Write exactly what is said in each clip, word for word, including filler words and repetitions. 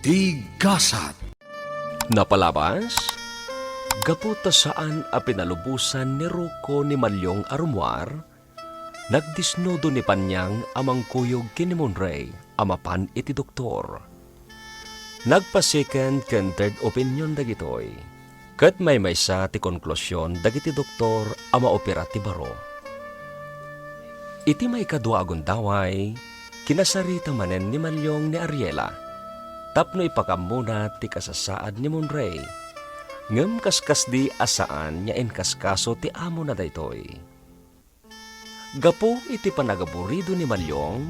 Ti gasat. Napalabas, gapu ta saan a pinalubosan ni Rocco ni Maliong a rummuar, nagdisnudo ni Paniang a mangkuyog ken ni Monrey a mapan iti doktor. Nagpa-second ken third opinion dagitoy, ket maymaysa ti konklusion dagiti doktor a maopera ti baro. Iti maikadua a gundaway, kinasarita manen ni Maliong ni Ariela tapno ipakaammona ti kasasaad ni Monrey. Ngem kaskasdi a saan nga inkaskaso ti amona daytoy. Gapu iti panagaburido ni Maliong,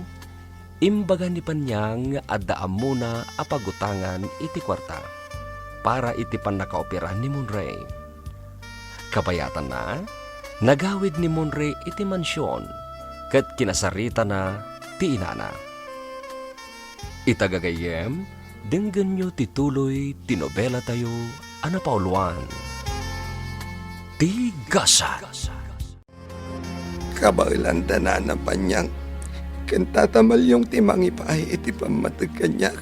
imbaga ni Paniang nga adda ammona a pagutangan iti kuarta para iti pannakaopera ni Monrey. Kabayatanna, nagawid ni Monrey iti mansion ket kinasaritana ti inana. Ita gagayyem, denggenyo ti tuloy ti nobelatayo a napauluan, Ti Gasat. Kabaelanda, Nana Paniang, ken Tata Maliong ti mangipaay iti pammateg kaniak.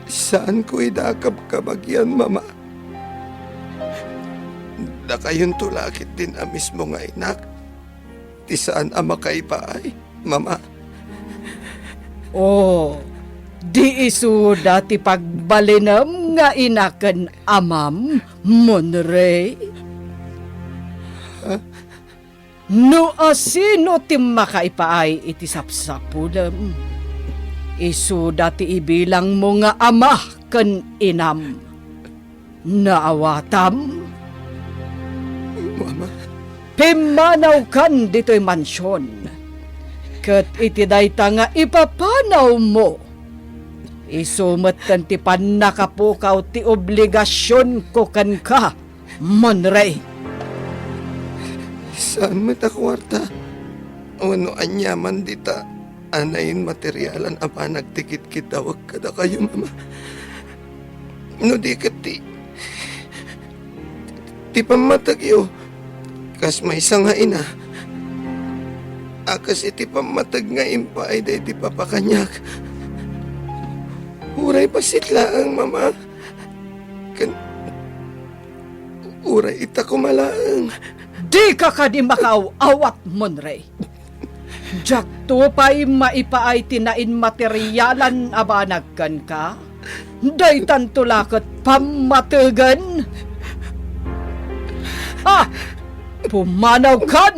Saanko ida a kabkabagian, Mama. Dakayonto la ketdin a mismo nga inak ti saan a makaipaay, Mama. O, di isuda ti pagbalinem nga ina ken amam, Monrey? Ha? No asino ti makaipaay iti sapsapulem, isuda ti ibilangmo nga ama ken inam. Naawatam? Mama. Pimmanawkan ditoy mansion, ket iti dayta nga ipapanawmo, isu metten ti pannakapukaw ti obligasionko kenka, Monrey. Saan met a kuarta wenno aniaman dita a nainmaterialan a banag ti kitkiddawek kadakayo, Mama. No di ket ti, ti pammategyo, kas maysa nga ina, a kas iti pammateg nga impaayda iti papa kaniak, uray bassit laeng, Mama, ken uray ita koma laeng. Dika kadi makaaw-awat, Monrey. Diakto pay maipaay ti nainmaterialan a banag kenka? Daytanto la ket pammategen? Ha! Pumanawkan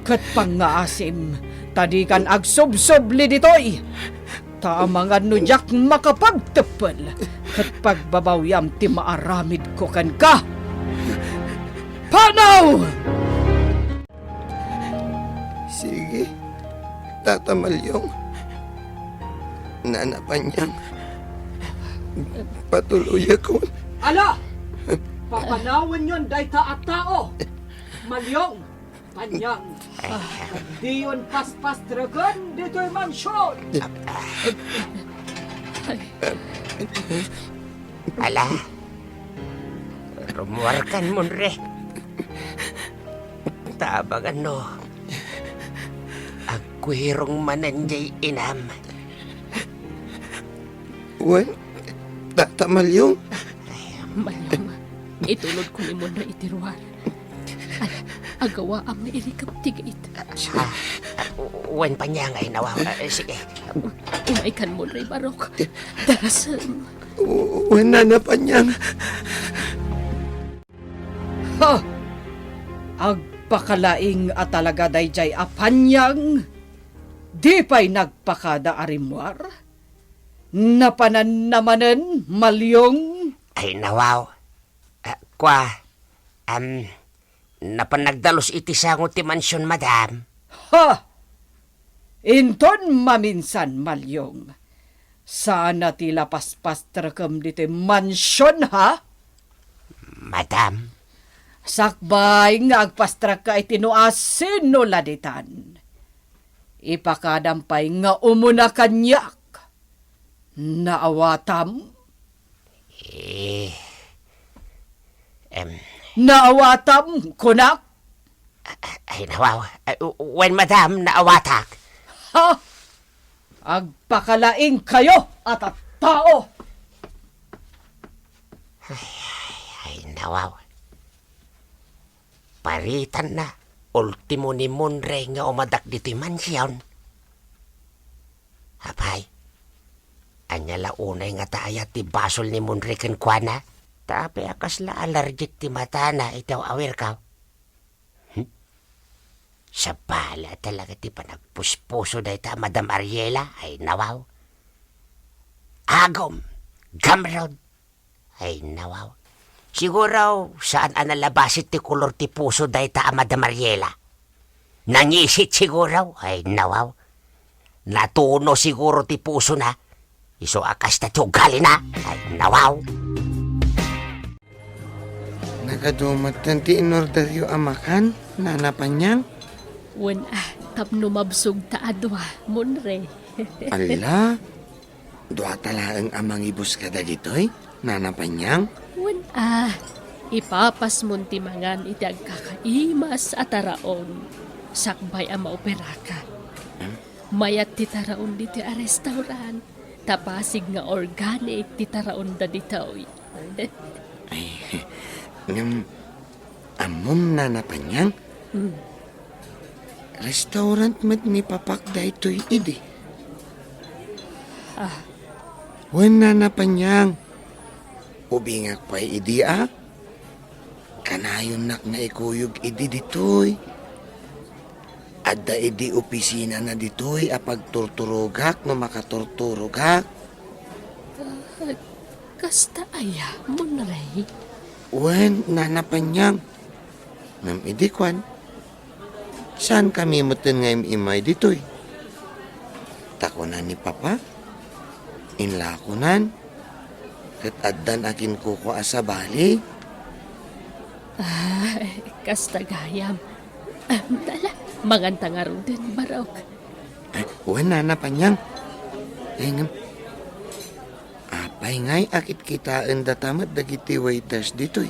ket pangngaasim, ta dikan agsubsubli ditoy. Ta amangan no diak makapagteppel ket pagbabawiam ti maaramidko kenka. Panaw! Sige, Tata Maliong. Nana Paniang, patuloyakon. Ala! Papanawenyon dayta a tao! Maliong! Paniang, diyon paspastreken ditoy mansion. Ala, rummuarkan, Monrey. Ta amangan no agkuirong manen diay inam. Wen, Tata Maliong. Ay, Maliong, itulodko ni Monrey iti ruar. Ay, agawaam nga irikep ti gait. Ah, wen, Paniang, ay, nawaw. Ah, sige. Umaykan, Monrey, barok. Darasem. Wen, Nana Paniang. Ha! Agpakalaing a talaga daydiay a Paniang. Di pay nagpakada a rimmuar? Napananna manen, Maliong? Ay, nawaw. Ah, kua, am, napan nagdalus iti sango ti mansion, madam. Ha! Inton maminsan, Maliong, saan a ti la paspastrekem ditoy mansion, ha? Madam. Sakbay nga agpastrekka iti no asino la ditan. Ipakadam pay nga umuna kaniak. Naawatam? Eh, em. Naawatam, kunak? Ay, nawaw. Ay, wen, madam, naawatak. Ha? Agpakalaingkayo a tattao! Ay, ay, nawaw. Paritanna, ultimo ni Monre nga umadak ditoy mansion. Apay, ania la unay ngata aya ti basol ni Monre kenkuana? Ta apay a kasla allergic ti matana iti aw-awirko? Hmm? Sabali a talaga ti panagpuspuso dayta a Madam Ariela, ay nawaw. Agom, gamrod, ay nawaw. Siguro, saan a nalabasit ti kolor ti puso dayta a Madam Ariela. Nangisit siguro, ay nawaw. Natuno siguro ti pusona. Isu a kasta ti ugalina, ay nawaw. Nagadu metten ti inorderyo a makan, Nana Panyang? Wen a, tapno mabsogta a dua, Monre. Alla, duata laeng a mangibus kadagitoy, Nana Panyang? Wen a, ipapasmon ti mangan iti agkakaimas a taraon, sakbay a maoperaka. Hmm? Mayat ti taraon ditoy a restaurant, ta pasig nga organic ti taraonda ditoy. Ay, ngem, ammom, Nana Panyang? Hmm. Restaurant met ni Papak daytoy idi. Ah. Wen, Nana Panyang. Ubingak pay idi a. Kanayonnak nga ikuyog idi ditoy. Adda idi opisinana ditoy a pagturturogak no makaturturogak. Ah, kasta aya, Monre? Wen, Nana Panyang. Ngem idi kuan, saankami metten nga im-immay ditoy. Ta kuna ni Papa, inlakonan, ket addan a kinkukua a sabali. Ah, kasta gayam. Ah, ala, manganta ngaruden, Barok. Ay, wen, Nana Panyang. Ay, ngem, apay ngay a kitkitaendata met dagiti waiters ditoy?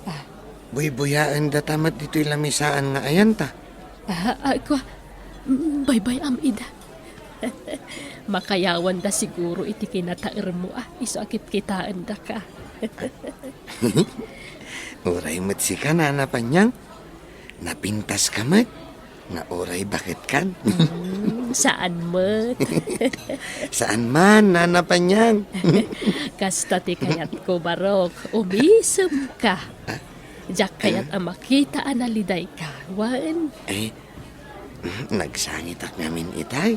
Ah. Buybuyaendata met ditoy lamisaan nga ayanta. Ah, ah, kua, mm, baybay-am ida. Makayawanda siguro iti kinataermo, ah, isu a kitkitaendaka. Uray met sika, Nana Panyang. Napintaska met. Nga uray baketkan. Hmm, saan met. Saan man, Nana Panyang. Kasta ti kayatko, Barok. Umisemka. Ah? Diak kayat a makita a nalidayka, wen? Eh, nagsangitak ngamin itay.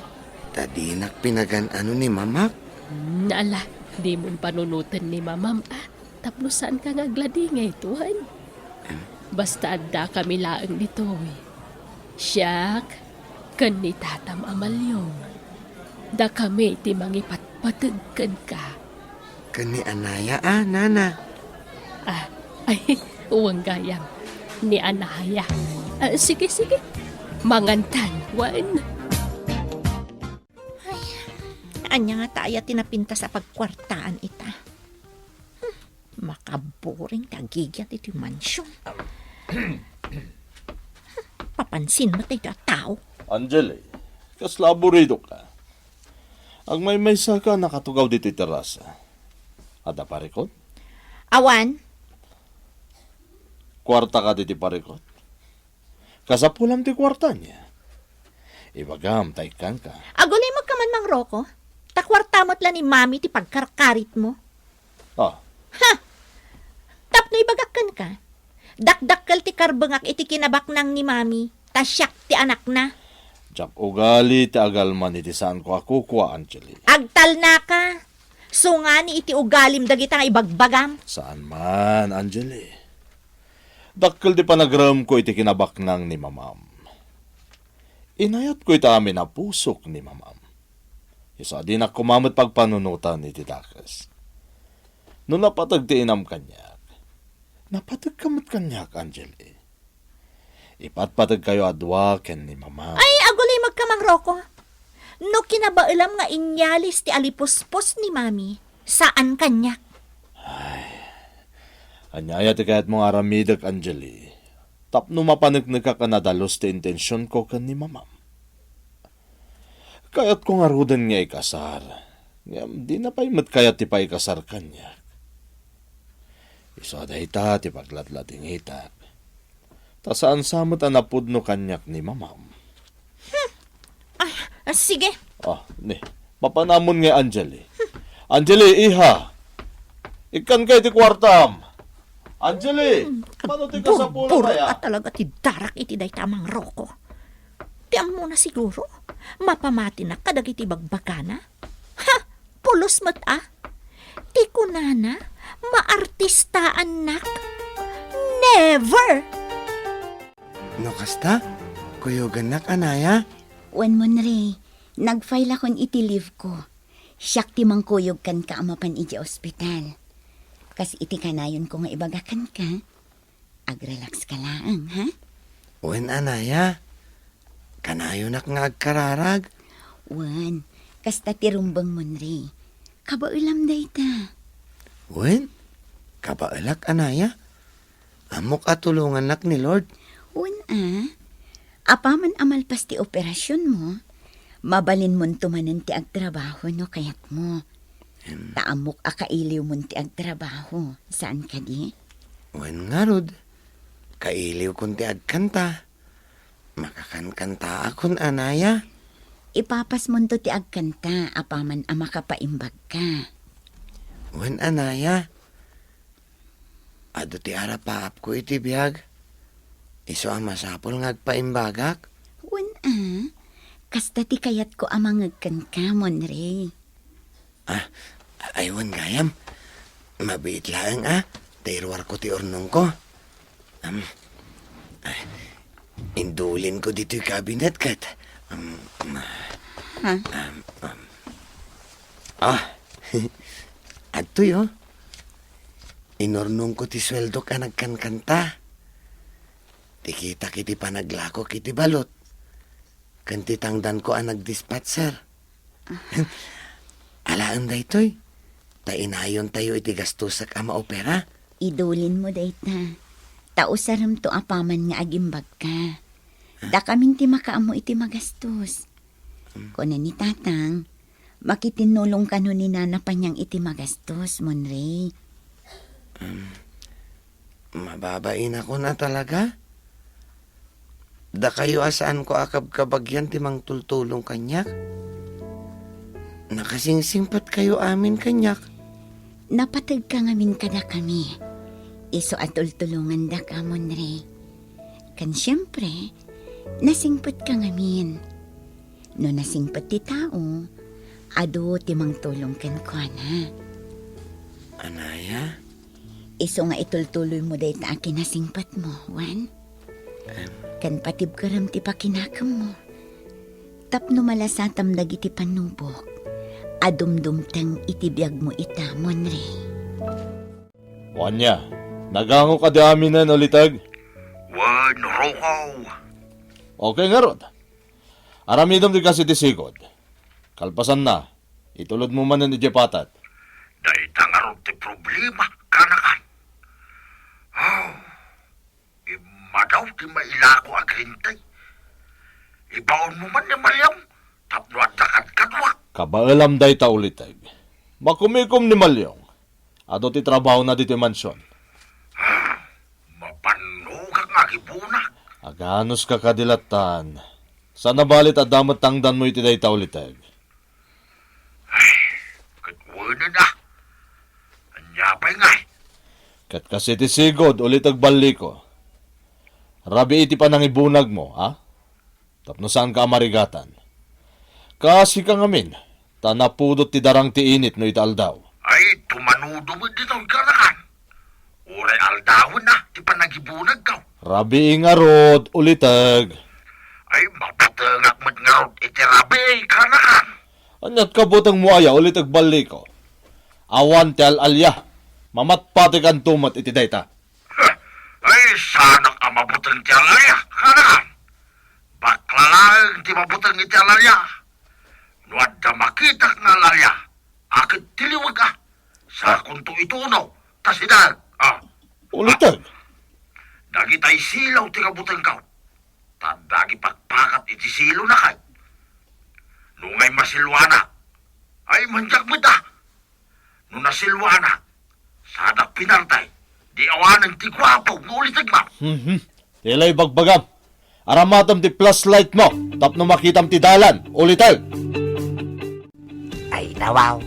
Ta dinak pinagan-ano ni Mamak. Hmm, ala, dimon panunoten ni Mamam, ah. Tapno saanka nga agladingit, wen? Basta addakami laeng ditoy. Siak ken ni Tatam a Malyong. Dakami ti mangipatpateg kenka. Ken ni Anaya a, Nana? Ah, ay, wen gayam. Ni Anaya. Ah, sige, sige. Mangantan, wen? Ay, ania ngata aya ti napintas a pagkuartaan ita? Hmm, makaboring ti agigiat iti mansion. Papansin met daytoy a tao. Angeli, kasla aburidoka. Agmaymaysaka a nakatugaw ditoy terasa. Adda parikut? Awan. Kuarta kadi ti parikut? Kasapulam ti kuarta ania? Ibagam ta ikkanka. Agulimekka man, Mang Rocco. Ta kuarta met la ni Mami ti pagkarkaritmo. Ah. Ha! Tapno ibagak kenka, dakdakkel ti karbengak iti kinabaknang ni Mami, ta siak ti anakna. Diak ugali ti agalman iti saanko a kukua, Angeli. Agtalnaka. Sungani iti ugalim dagita nga ibagbagam. Saan man, Angeli. Dakkel ti panagremko iti kinabaknang ni Mamam. Inayatko iti amin a pusok ni Mamam. Isu a dinak koma met pagpanunotan iti dakes. No napateg ti inam kaniak, napategka met kaniak, Angeli. Ipatpategkayo a dua ken ni Mamam. Ay, agulimekka, Mang Rocco. No kinabaelam nga inyalis ti alipuspos ni Mami, saan kaniak. Ay, ania aya ti kayatmo nga aramidek, Angeli? Tapno mapaneknekak a nadalus ti intensionko ken ni Mamam. Kayatko ngaruden nga ikasar, ngem dina pay met kayat ti paikasar kaniak. Isu a dayta ti paglatlatingitak. Ta saan sa met a napudno kaniak ni mamam. Ay, ah, sige. Ah, ni, mapanamon nga Angeli. Angeli, iha! Ikkan kay ti kuartam! Angeli! Hmm, mano ti kasapulan, burbur aya? A talaga ti darak iti dayta a mangroko. Ti ammona siguro, mapamatinak kadagiti bagbagana. Ha! Pulos met a. Ti kunana, maartistaannak. Never! No kasta, kuyogannak, anaya? Wen, Monre, nag-file akon iti leave ko. Siak ti mangkuyog kenka a mapan idiay ospital. Kas iti kanayonko nga ibaga kenka, agrelax ka laeng, ha? Wen, anaya. Kanayonak nga agkararag. Wen, kasta ti rumbeng, Monre. Kabaelam dayta. Wen, kabaelak, anaya. Ammok a tulongannak ni Lord. Wen a, apaman a malpas ti operasionmo, mabalinmonto manen ti agtrabaho no kayatmo. Em. Ta ammok a kailiwmon ti agtrabaho, saan kadi? Wen ngarud, kailiwkon ti agkanta. Makakankantaakon, anaya. Ipapasmonto ti agkanta apaman a makapaimbagka. Wen, anaya. Adu ti arapaapko iti biag. Isu a masapul nga agpaimbagak. Wen a, kasta ti kayatko a mangngeg kenka, Monre. Ah, ay, wen gayam. Mabiit laeng a, ta iruarko ti urnongko. Am, ay, indulinko ditoy kabinet ket, am, Ha? am, am. Ah, adtoy, oh. Inurnongko ti sueldok a nagkankanta. Ti kitak iti panaglakok iti balot. Ken ti tangdanko a nagdispatcher. Alaem daytoy, ta inayontayo iti gastosek a maopera. Idulinmo dayta, ta usaremto apaman nga agimbagka. Dakamin ti makaammo iti magastos. Kuna ni Tatang, makitinnulong kano ni Nana Panyang iti magastos, Monre. Mababainakon a talaga? Dakayo a saanko a kabkabagyan ti mangtultulong kaniak? Nakasingsingpetkayo amin kaniak? Napategka ngamin kadakami. Isu a tultulongandaka, Monre. Ken siempre, nasingpetka ngamin. No nasingpet ti tao, adu ti mangtulong kenkuana. Anaya? Isu nga itultuloymo dayta a kinasingpetmo, wen? Em. Ken patibkerem ti pakinakemmo. Tapno malasatam dagiti pannubok a dumdumteng iti biagmo ita, Monre. Ania, nagango kadi aminen, Uliteg? Wen, Roko. Okay ngarud. Aramidem ti kas iti sigud. Kalpasanna, itulodmo manen idiay patat. Dayta ngarud ti problema, kanakan. Oh, immadaw ti mailako a green tea. Ibaonmo man ni Maliong tapno adda kadkaduak. Kabaelam dayta, Uliteg. Makumikom ni Maliong. Adu ti trabahona ditoy mansion. Ah, mapannogak nga agibunak. Aganuska kadi lattan. Saan a bali ta adda met tangdanmo iti dayta, Uliteg? Ay, ket wenen a. Ania pay ngay? Ket kas iti sigud, Uliteg, balliko. Rabii ti panangibunagmo, ha? Tapno saanka a marigatan. Kas sika ngamin, ta napudot ti darang ti init no ita aldaw. Ay, tumanudo met ditoy, kanakan. Uray aldawen a ti panagibunagko. Rabii ngarud, Uliteg. Ay, mabutengak met ngarud iti rabii, kanakan. Aniat kabutengmo aya, Uliteg, balliko? Awan ti al-alia. Mamatpatikanto met iti dayta. Ay, saanak a mabuteng ti al-alia, kanakan. Bakla laeng ti mabuteng iti al-alia. No adda makitak nga al-alia, akit ti liweg a. Sakonto itunaw, ta sidaek. Ah. Uliteg. Dagitay silaw ti kabutengko. Ta adda agipakpakat iti silona ket. Nungay masilwanak, ay, manyak met a. No nasilwanak, sadak pinarday, di awanen ti guapo no ulitegmo. Mhm. Dila ibagbagam. Aramatem ti flashlight mo tapno makitam ti dalan. Uliteg. Ay, nawaw.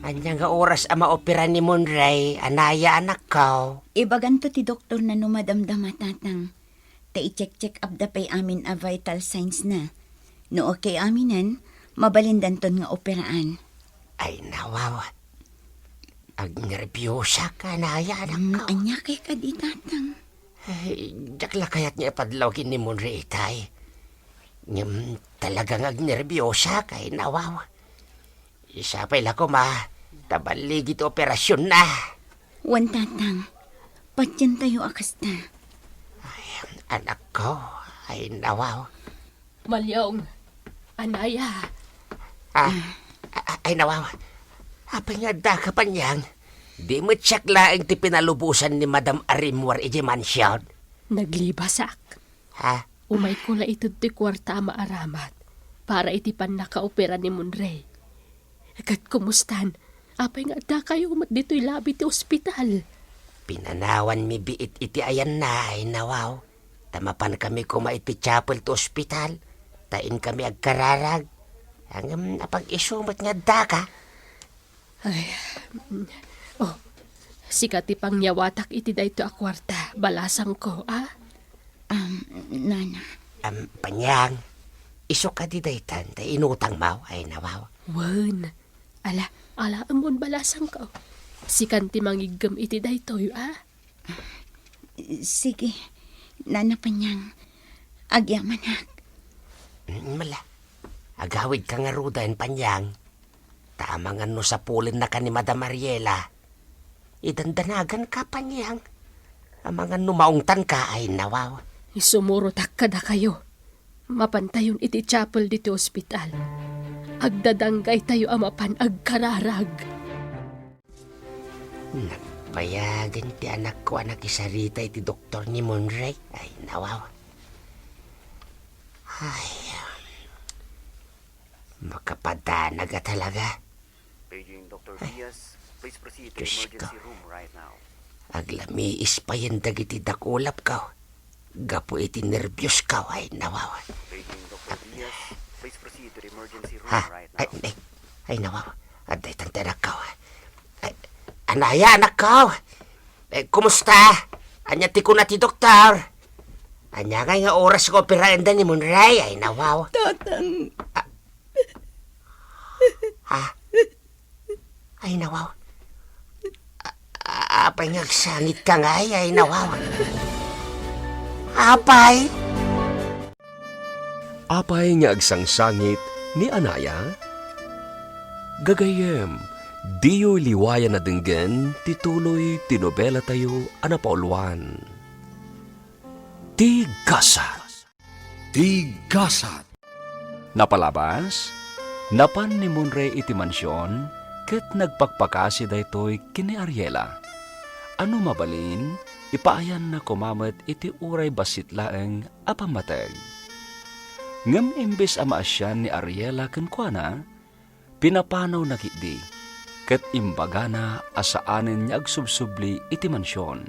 Ania nga oras a maopera ni Monray, anaya, anakko? Ibaganto ti doktor na no madamdama, Tatang. Ta i-check-check up da pay amin a vital signs na. No okay aminen, mabalindanton nga operaan. Ay, nawaw. Agnerbiosak, anaya, anakko. Mm, ania kay kadi, Tatang? Ay, diak la kayat nga ipadlaw ken ni Monray itay. Ngem talaga nga agnerbiosak, ay, nawaw. Sapay la koma, ta balligi ti operasionna. Wen, Tatang. Patientayo a kasta. Ay, anakko, ay, nawaw. Malyong, anaya. Ah, a-, ay, nawaw. Apay nga addaka, Panyang? Di met siak laeng ti pinalubosan ni Madam Arimwar idiay mansion. Naglibasak. Ha? Umayko la ited ti kuarta a maaramat para iti pannakaopera ni Monray. Ket kumustan? Apay nga addakayo met ditoy labi ti ospital? Pinanawanmi biit iti ayanna, ay, nawaw. Ta mapankami koma iti chapel ti ospital, ta inkami agkararag. Ngem apag-isu met nga addaka? Ay, mm. Oh, sika ti pangyawatak iti daytoy a kuarta, balasangko, a? Um, Nana. Am, Panyang, isu kadi daytan, ta inutangmo, ay, nawaw. Wen, ala, ala, amon balasangko. Sikan ti mangiggem iti daytoy, a? Sige, Nana Panyang. Agyamanak. Mm, mala. Agawidka ngaruden, Panyang. Ta amangan no sapulennaka ni Madam Ariela. Idandanaganka, Panyang. Amangan no maungtanka, ay, nawaw. Isumurotak kadakayo. Mapantayon iti chapel ditoy ospital. Agdadanggaytayo a mapan agkararag. Nagpayagen ti anakko a nakisarita iti doktor ni Monray. Ay, nawaw. Ay, makapadanag a talaga. Paging Doktor Diaz, please proceed to Diyos ko. Emergency room right now. Aglamiis payen dagiti dakulapko gapu iti nerbios ko, ay, nawaw. Paging Doktor Diaz, please proceed to the emergency room. Ha? Right now. Ay, ay, ay, nawaw. Adda itan ti anakko. Ay, anaya, anakko? Eh, kumusta? Ania ti kuna ti doktor? Ania ngay nga oras nga operaenda ni Monray? Ay, nawaw. Tatang. Ah. Ha? Ay, nawaw. A-, a-, apay nga agsangitka ngay? Ay, nawaw. Apay? Apay nga agsangsangit ni anaya? Gagayyem, diyo liwayan a denggen ti tuloy ti nobelatayo a napauluan, Ti Gasat. Ti Gasat. Napalabas, napan ni Monray iti mansion ket nagpakpakasi daytoy ken ni Ariela. A no mabalin, ipaayanna koma met iti uray bassit laeng a pammateg. Ngem imbes a maasian ni Ariela kenkuana, pinapanawna ketdi, ket imbagana a saanen nga agsubsubli iti mansion.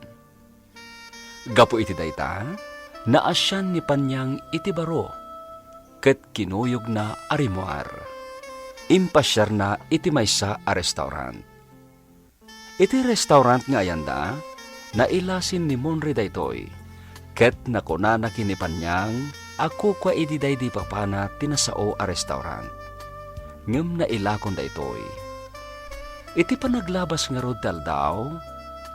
Gapu iti dayta, naasian ni Panyang iti baro, ket kinuyogna a rimmuar. Impasiarna iti maysa a restaurant. Iti restaurant nga ayanda, nailasin ni Monray daytoy, ket nakunana ken ni Panyang a kukua idi daydi papana ti nasao a restaurant. Ngem nailakon daytoy. Iti panaglabas ngarud ti aldaw,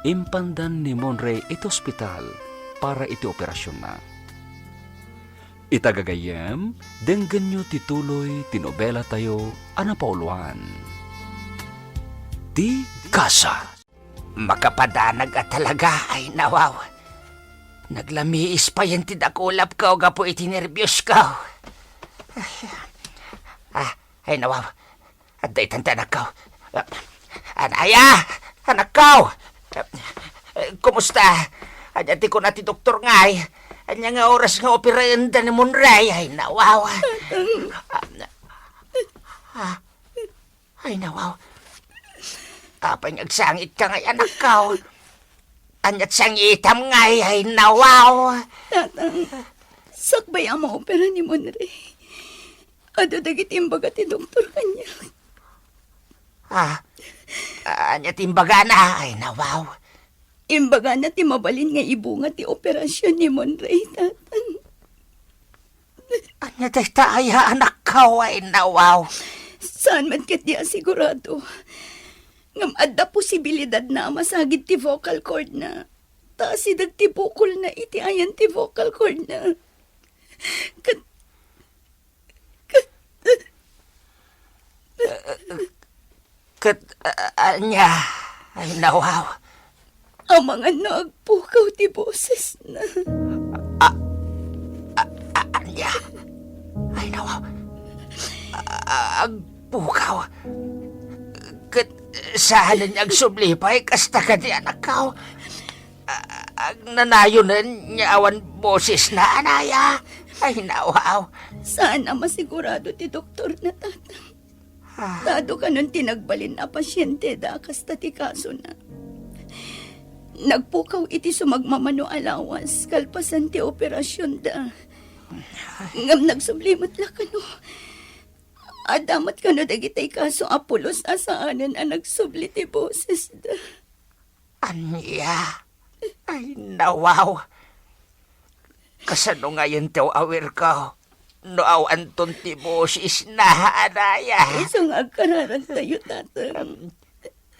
impandan ni Monray iti ospital para iti operasionna. Ita gagayyem, denggenyo ti tuloy ti nobelatayo a napauluan, Ti Gasat. Makapadanag a talaga, ay nawaw. Naglamiis payen ti dakulapko gapu iti nerbios ko. Ay, ah, ay nawaw. Adda itan ti anakko. Anaya! Anakko! Kumusta? Ania ti kuna ti doktor ngay? Ania nga oras nga operaenda ni Monray? Ay, nawaw. Ah, ay, nawaw. Apay nga agsangitka ngay, anakko? Ania't sangitam ngay, ay, nawaw. Tatang, sakbay a maopera ni Monray, adu dagiti imbaga ti doktor kaniak. Ah, ania't imbagana, ay, nawaw. Imbagana ti mabalin nga ibunga ti operasyon ni Monray, Tatang. Ania dayta aya, anakko, ay, nawaw? Saan met ketdi a sigurado. Ngem adda posibilidad na a masagid ti vocal cord na. Ta asideg ti bukolna iti ayan ti vocal cord na. Ket, ket, Ket, a-, a-, ania? Ay, nawaw. Amangan no agpukaw ti bosesna. A-, a-, a-, ania? Ay, nawaw. A-, a-, agpukaw. Ket saanen nga agsubli pay kasta kadi, anakko? A-, agnanayonen nga awan bosesna, anaya? Ay, nawaw. Saan a masigurado ti doktor na, Tatang. Ah. Ta adu kanon ti nagbalin a pasiente da kasta ti kasona. Nagpukaw iti sumagmamano a lawas kalpasan ti operasionda. Ngem nagsubli met la kano. Adda met kano dagitay kaso a pulos a saanen a nagsubli ti bosesda. Ania? Ay, nawaw. Kasano ngayen ti aw-awirko no awanton ti bosesna, anaya? Isu nga agkararagtayo, Tatang.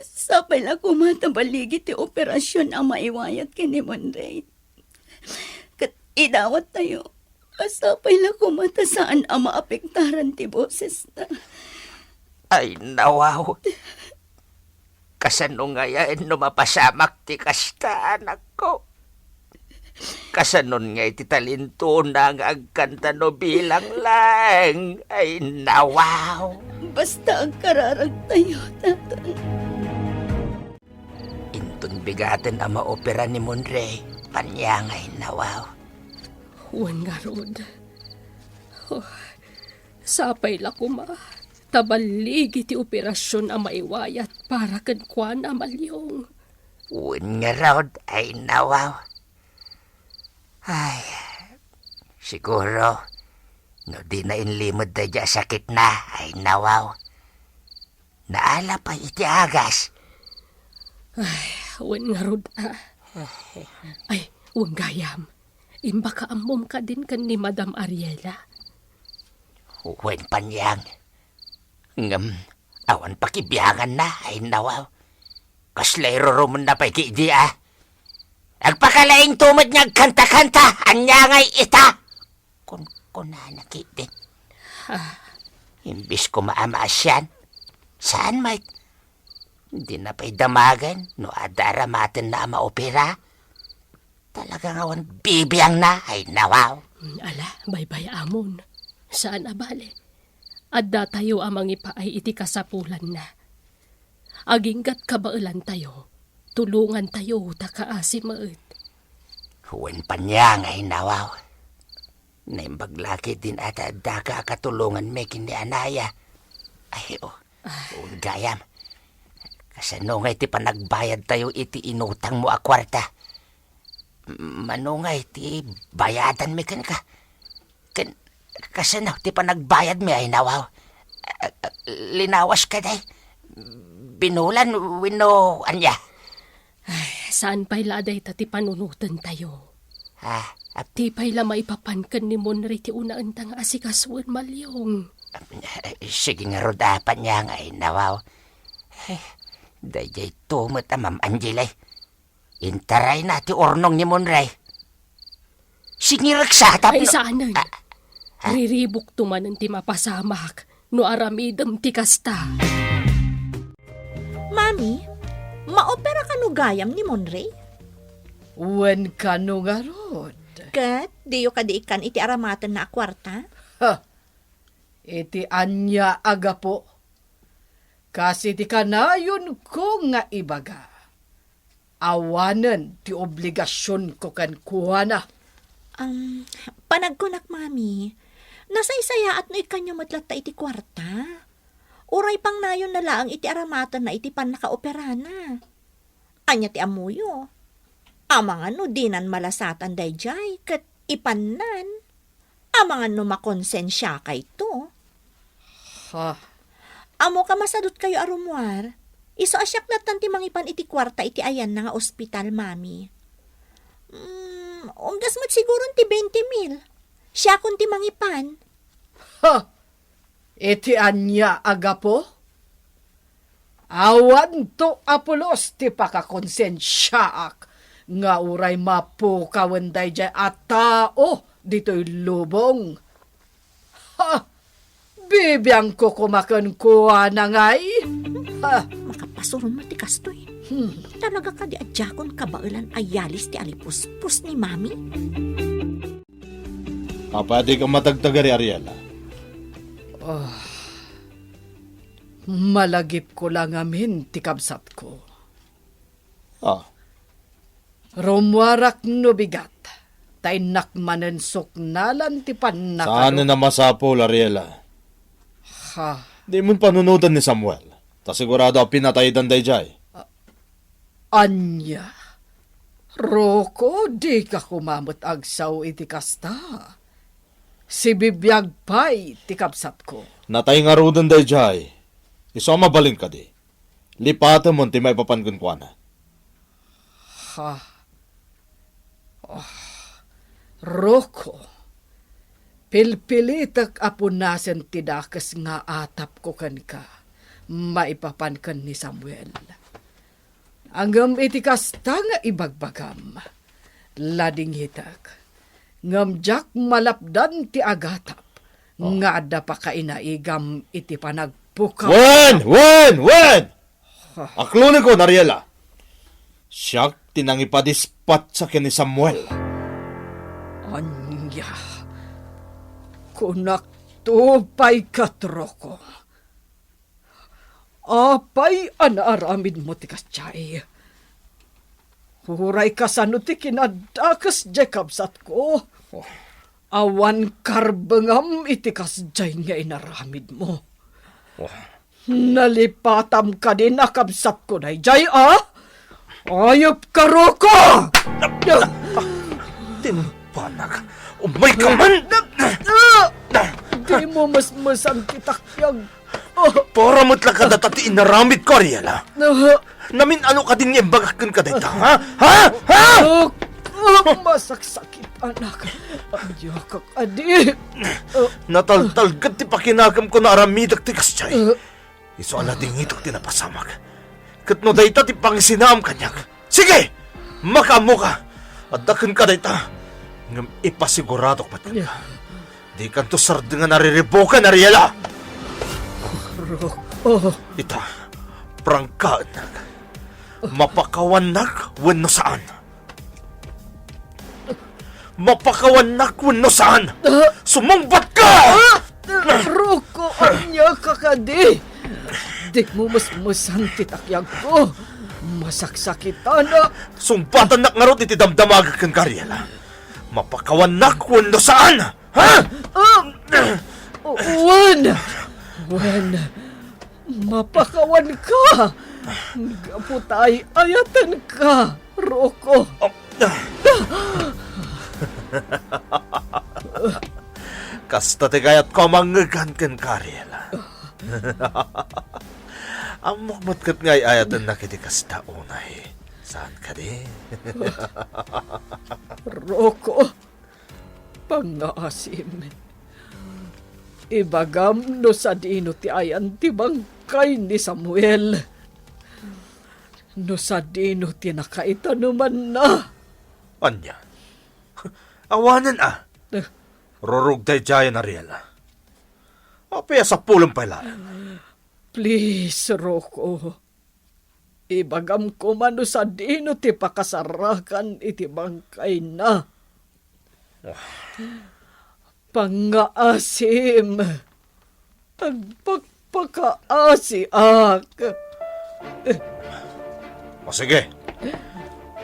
Sapay la koma ta balligi ti operasion a maiwayat ken ni Monray. Ket idawattayo a sapay la koma ta saan a maapektaran ti bosesna. Ay, nawaw. Kasano ngayen no mapasamak ti kasta, anakko? Kasanon ngay ti talentona nga agkanta no bilang laeng? Ay, nawaw. Basta agkararagtayo, Tatang. Inton bigaten a maopera ni Monray, paniangay, nawaw. Wen ngarud. Oh, sapay la koma ta balligi ti operasion a maiwayat para kenkuana, Maliong. Wen ngarud, ay, nawaw. Ay, siguro, no dina inlimed daydiay a sakitna, ay, nawaw. Naala pay iti agas. Ay, wen ngarud a. Ay, wen gayam. Imbaka ammom kadin ken ni Madam Ariela? Wen, paniang. Ngem, awan pakibianganna, ay, nawaw. Kasla irurumenna pay ketdi a. Agpakalaingto met nga agkanta-kanta, ania ngay ita? Kunkunana ketdin. Ah. Imbis koma a maasian, saan met? Dina pay damagen no adda aramatenna a maopera. Talaga nga awan bibiangna, ay, nawaw. Mm, ala, baybay-amon. Saan a bale. Addatayo a mangipaay iti kasapulanna. Aginggat kabaelantayo, tulongantayo ta kaasi met. Wen, paniang, ay, nawaw. Naimbag la ketdin a ta addaka a katulonganmi ken ni anaya. Ay, o. Ah. Wen gayam. Kasano ngay ti panagbayadtayo iti inutangmo a kuarta? Mano ngay ti bayadanmi kenka? Ken kasano ti panagbayadmi, ay, nawaw? Linawas kadi? Binulan wenno ania? Ay, saan pay la dayta ti panunotentayo? Ah, ap- Ti pay la maipapan ken ni Monray ti unaenta nga asikasuen, Maliong. Ap-, sige ngarud a, paniang, ay, nawaw. Ay, daydiay to met a Ma'am Angela, eh. Intarayna ti urnong ni Monray. Singireksa tapno... Ay, saanen. Ah, ah. Riribukto manen ti mapasamak no aramidem ti kasta. Mami, maopera kano gayam ni Monray? Wen, kano ngarud. Ket diyo kadi ikkan iti aramatenna a kuarta? Ha! Iti ania a gapu? Kas iti kanayonko nga ibaga, awanen ti obligasionko kenkuana. Am, panagkunak, Mami, nasaysayaat no ikkanyo met latta iti kuarta. Uray pangnayonna laeng iti aramatenna iti pannakaoperana. Ania ti ammoyo? Amangan no dinan malasatan daydiay ket ipannan? Amangan no makonsensiakayto? Ha? Ammoka masadutkayo a rumuar. Isu a siak lattan ti mangipan iti kuarta iti ayanna nga ospital, Mami. Mm, unggas met siguron ti twenty mil. Siakon ti mangipan. Ha! Iti ania a gapu? Awanto a pulos ti pakakonsensiaak nga uray mapukawen daydiay a tao ditoy lubong. Ha! Bibiangko koma kenkuana ngay? Ha! Makapasuron met ti kastoy. Hmm. Talaga kadi a diakon kabaelan a yalis ti alipuspos ni Mami? Apay a dika matagtagari, Ariela? Ah, malagipko la ngamin ti kabsatko. Ah. Rumuarak no bigat, ta innak manen suknalan ti pannakado. Saan a masapul, Ariela? Ha? Dimon panunoten ni Samuel, ta sigurado a pinataydan daydiay. Ania? Roko, dika koma met agsao iti kasta. Sibibiag pay ti kabsatko. Natay ngaruden daydiay. Isu a mabalin kadi. Lipatemon ti maipapan kenkuana. Ha? Ah, Roko, pilpilitek a punasen ti dakes nga atapko kenka maipapan ken ni Samuel. Ngem iti kasta nga ibagbagam, ladingitek, ngem diak malapdan ti agatap nga adda pakainaigam iti panagpukaw. Wen! Wen! Wen! Ha? Aklonekon, Ariela. Siak ti nangipadispatsa ken ni Samuel. Ania? Kunakto pay ket, Roko. Apay a naaramidmo ti kasdiay? Uray kasano ti kinadakes diay kabsatko, awan karbengam iti kasdiay nga inaramidmo. Nalipatam kadin a kabsatko daydiay, a? Ayupka, Roko! Timpanak! Umayka man! Dimo mesmesan ti takyag. Para met la kadata ti inaramidko, Ariela. Namin-ano kadin nga imbagak kenka dayta, ha? Ha? Ha? Masaksakit, anak. Ania ka kadi? Nataltalged ti pakinagamko no aramidek ti kasdiay. Isu a ladingitek ti napasamak. Ket no dayta ti pangisinaam kaniak, sige! Makaammoka! Adda kenka dayta. Ngem ipasiguradok met kenka. Dikanto sardengan a riribuken, Ariela! Roko. Ita, prangkaennak. Mapakawannak wenno saan? Mapakawannak wenno saan? Ah! Sumungbat ka! Ah! Roko, ania ka kadi? Dimo mesmesan ti takyagko. Masaksakitanak. Sungbatannak ngarud iti damdamagek kenka, Ariela. Mapakawannak wenno saan? Ha? Ah! Wen! Wen! Mapakawanka! Gapu ta ay-ayatenka, Roko. Oh. Kasta ti kayatko a mangngegan kenka, Ariela. Ammok met ket nga ay-ayatennak iti kasta unay. Saan kadi? Roko, pangngaasim. Ibagam no sadino ti ayan ti bangkay ni Samuel. No sadino ti nakaitanumanna. Ania? Awanen a. Eh. Rurugdaydayan, Ariela. Apay a sapulem pay laeng? Please, Roko. Ibagam koma no sadino ti pakasarakan iti bangkayna. Pangngaasim. Agpakpakaasiak. O sige.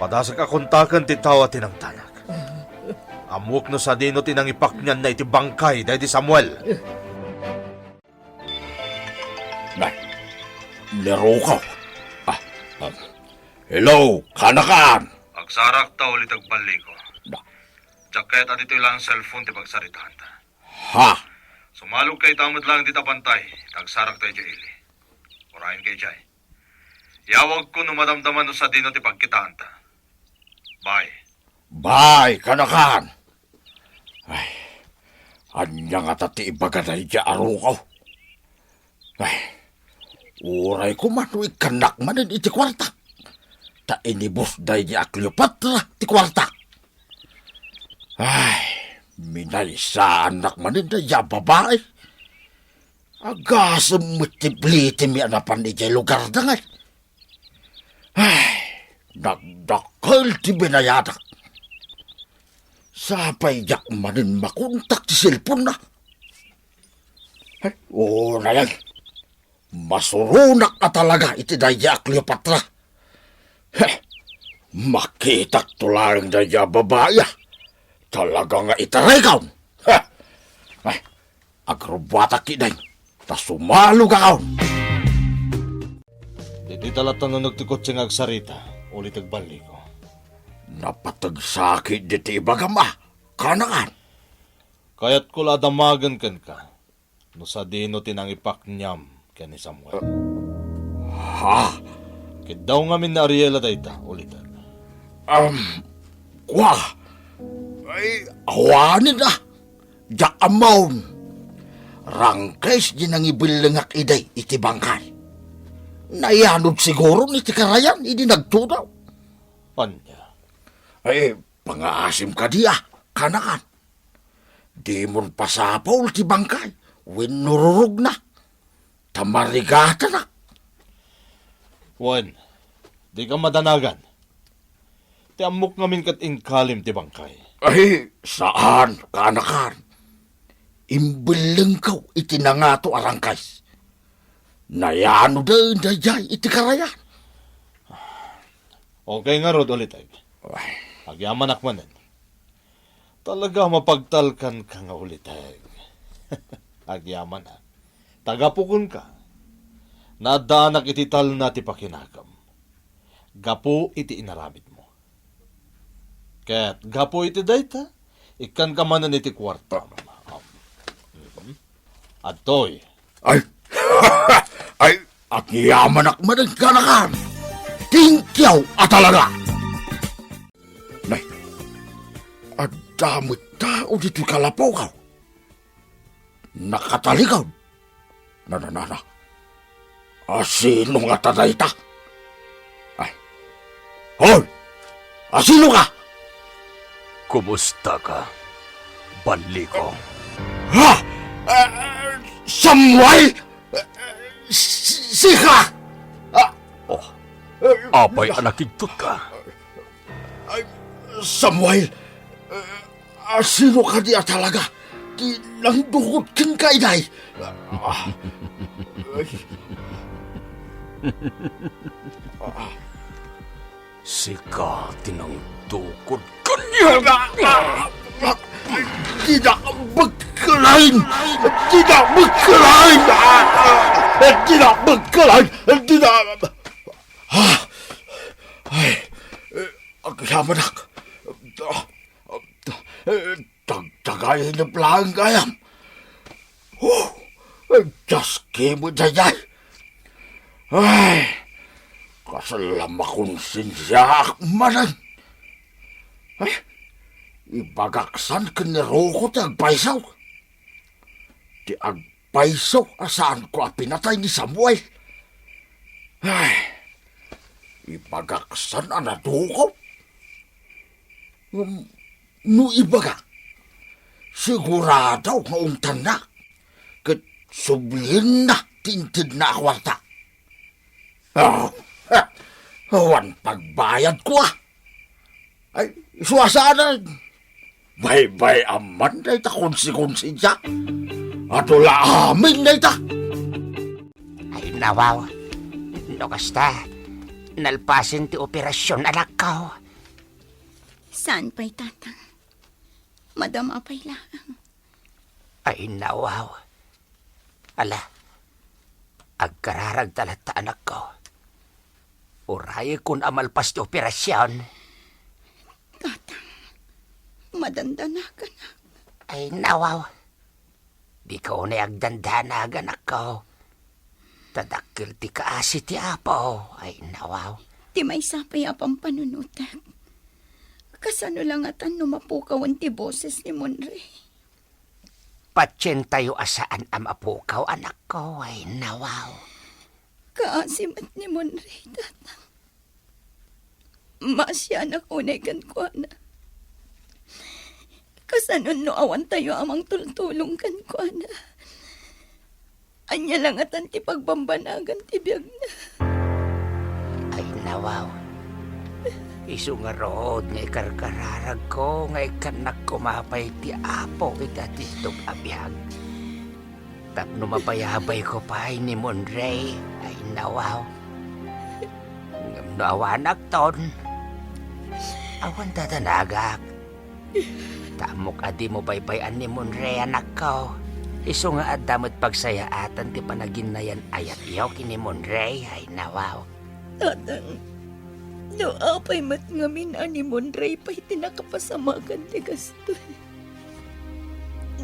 Padasek a kontaken ti tao a tinangtanak. Ammok no sadino ti nangipaknianna iti bangkay daydi Samuel. ti ruko. Ah, ah. Hello, kanakan? Agsarakta, uliteg Balliko. Na- Diak kayat a ditoy laeng cellphone ti pagsaritanta. Ha? Sumalogka ita met laeng dita bantay, ta agsarakta idiay ili. Urayenka idiay. Iyawagko no madamdama no sadino ti pagkitaanta. Bye. Bye, kanakan. Ay, ania ngata ti ibaga daydiay a ruko? Ay, uray koma no ikkannak manen iti kuarta. Ta inibus daydiay a Cleopatra ti kuarta. Ay, minaysaannak manen daydiay a babai. Agasem met ti plitimi a napan idiay lugarda ngay. Ay, nagdakkel ti binayadak. Sapay diak manen makontak ti cellphone-na. Ay, unay, ay. Masuronak a talaga iti daydiay a Cleopatra. Heh, makitak to laeng daydiay a babai, ah. Talaga nga itaraykaw. Heh. Ay, agrubbuatak ketdin, ta sumalogakon. Ditoy ta latta nuneg ti kotse nga agsarita, uliteg Balliko. Napateg sa ketdi ti ibagam, ah, kanakan. Kayatko la a damagen kenka no sadino ti nangipakniam ken ni Samuel. Ha? Kiddaw ngamin ni Ariela dayta, uliteg. Um, kua. Ay, awanen, ah. Diak ammo. Rangkes di nangibellengak idi iti bangkay. Nayanod siguro iti karayan idi nagtudaw. Ania? Ay, pangaasim kadi, ah, kanakan. Dimon pasapul ti bangkay wenno rurugna, ta marigatanak. Wen, dika madanagan. Ti ammok ngamin ket inkalim ti bangkay. Ay, saan, kanakan. Imbellengko iti nangato a rangkes. Nayanoden daydiay iti karayan. Okay ngarud, uliteg. Ay. Agyamanak manen. Talaga mapagtalkanka nga uliteg. Agyamanak. Ta gapu kenka, naaddaanak iti talna ti pakinakam. Gapu iti inaramidmo. Ket gapu iti dayta, ikkanka manen iti kuartam. Mhm. Adtoy. Ay! Ay, agyamanak manen, kanakan. Thank you a talaga. Nay, adda met tao ditoy kalapaw. Nakatalikod. Na, na, na, na. Asino ngata dayta? Ay. Hoy! Asino ka? Kumusta ka, Balliko? Ha? Ah, Samuel? Si-, sika? Ah, Oh, apay a nakigtot ka? Ay, Samuel, eh, asino kadi a talaga ti nangdukod kenka idiay? Ah, ay. Sika ti nangdukod kaniak. Dina bekkelaen! Dina bekkelaen! Dina bekkelaen! Dina, ah, ay, eh, agyamanak. Ah, ah, eh, tagtagainep laeng gayam. Oh, eh, diaski met daydiay. Ay, kasla makonsensiaak manen. Ay, ibagak san ken ni Rocco ti agpayso. Ti agpayso a saanko a pinatay ni Samuel. Ay, ibagak san a nadukot. Ngem no ibagak, sigurado nga ungtanna, ket sublienna ti intedna a kuarta. Oh, ha, awan pagbayadko, ah. Ay, isu a saan. Baybay-am man dayta konsekonsia. Adu la amin dayta. Ay, nawaw. No kasta, nalpasen ti operasion, anakko. Saan pay, Tatang? Madama pay laeng. Ay, nawaw. Ala, Agkararagta latta, anakko. Urayekon a malpas ti operasion. Tatang, madandanaganak. Ay, nawaw. Dika unay agdandanagan, anakko. Ta dakkel ti kaasi ti Apo. Ay, nawaw. Ti maysa pay a pampanunotek. Kasano la ngatan no mapukawen ti boses ni Monre? Patientayo a saan a mapukaw, anakko. Ay, nawaw. Kaasi met ni Monre, Tatang. Maasianak unay kenkuana. Kasano no awantayo a mangtultulong kenkuana? Ania la ngatan ti pagbambanagan ti biagna? Ay, nawaw. Isu ngarud nga ikarkararagko nga ikkannak koma pay ti Apo iti atistog a biag. Tapno mapayabayko pay ni Monre, ay, nawaw. Ngem no awanakton, awan dadanagak. Ta ammok a dimo baybay-an ni Monre, anakko. Isu nga adda met pagsayaatan ti panaginnayan a yatyo ken ni Monre, ay, nawaw. Tatang, no apay met ngamin a ni Monre pay ti nakapasamakan ti kastoy.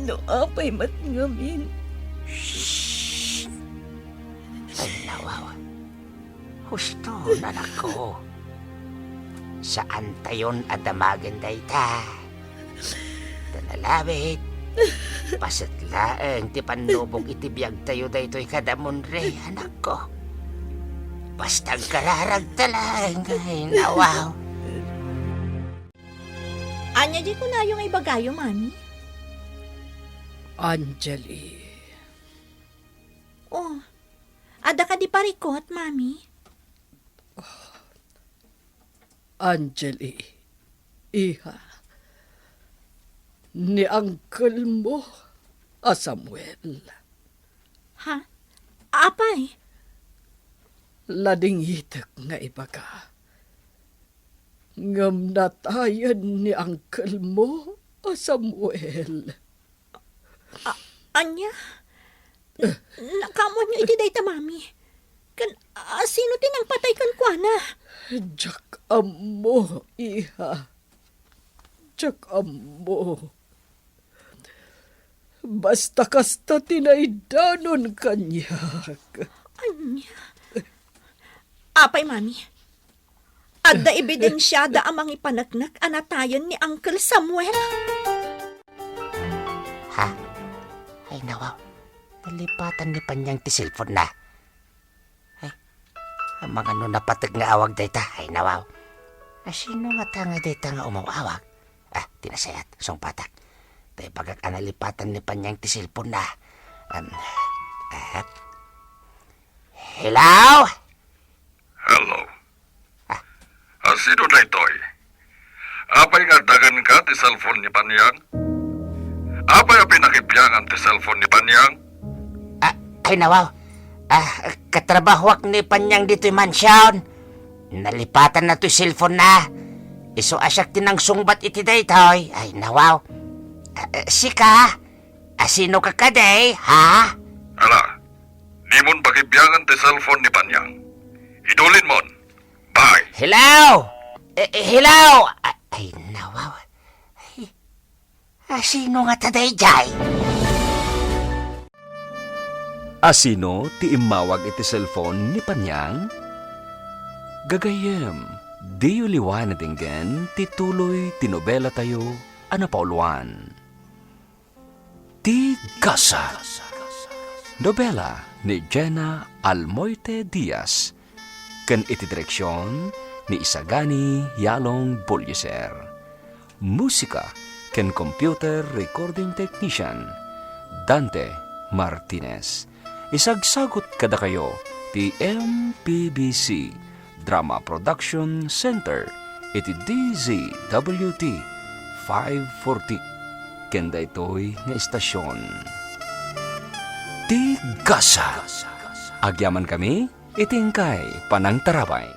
No apay met ngamin. Shh! Ay, nawaw. Husto, anakko. Saantayon a damagen dayta. Ta nalabit, paset laeng ti pannubog iti biagtayo daytoy kada Monre, anakko. Basta agkararagta laeng, ay, nawaw. Ania di kunayo nga ibagayo, Mami? Angeli. Oh, adda kadi parikut, Mami? Angeli, iha, ni uncle mo a Samuel. Ha? Apay? Ladingitek nga ibaga. Ngem natayen ni uncle mo a Samuel. A-, ania? N-, nakaammoanyo iti dayta, Mami? Ken, a, sino ti nangpatay kenkuana? Diak ammo, iha. Diak ammo. Basta kasta ti naidanon kaniak. Ania? Apay, Mami? Adda ebidensiada a mangipaneknek a natayen ni Uncle Samuel? Ha? Ay, nawaw. Nalipatan ni Panyang ti cellphone-na. Ay, amangan no napatek nga awag dayta. Ay, nawaw. A, sino ngata nga dayta nga umaw-awag? Ah, ti nasayaat, sungpatak. Ta ibagak a nalipatan ni Panyang ti cellphone-na. Um, ah, hello? Hello. Ah. A, sino daytoy? Apay nga addagenka ti cellphone ni Panyang? Apay a pinakibiangan ti cellphone ni Panyang? Ah, ay, nawaw. Ah, katrabahoak ni Panyang ditoy mansion. Nalipatanna toy cellphone-na. Isu a siak ti nangsungbat iti daytoy. Ay, nawaw. Ah, ah, sika? A, sino ka kadi, ha? Ala, dimon pakibiangan ti cellphone ni Panyang. Idulinmon. Bye. Hello? Eh, eh, hello? A-, ay, nawaw. Ay, a, sino ngata daydiay? A, sino ti immawag iti cellphone ni Panyang? Gagayyem, diyo liwan a denggen ti tuloy ti nobelatayo a napauluan. Ti Gasa. Nobela ni Jena Almoite Diaz, ken iti direksion ni Isagani Yalong Boliser. Musika ken computer recording technician, Dante Martinez. Isagsagut kadakayo ti M P B C Drama Production Center iti D Z W T five forty ken daytoy nga istasion. Ti Gasa. Agyamankami iti inkay panangtarabay.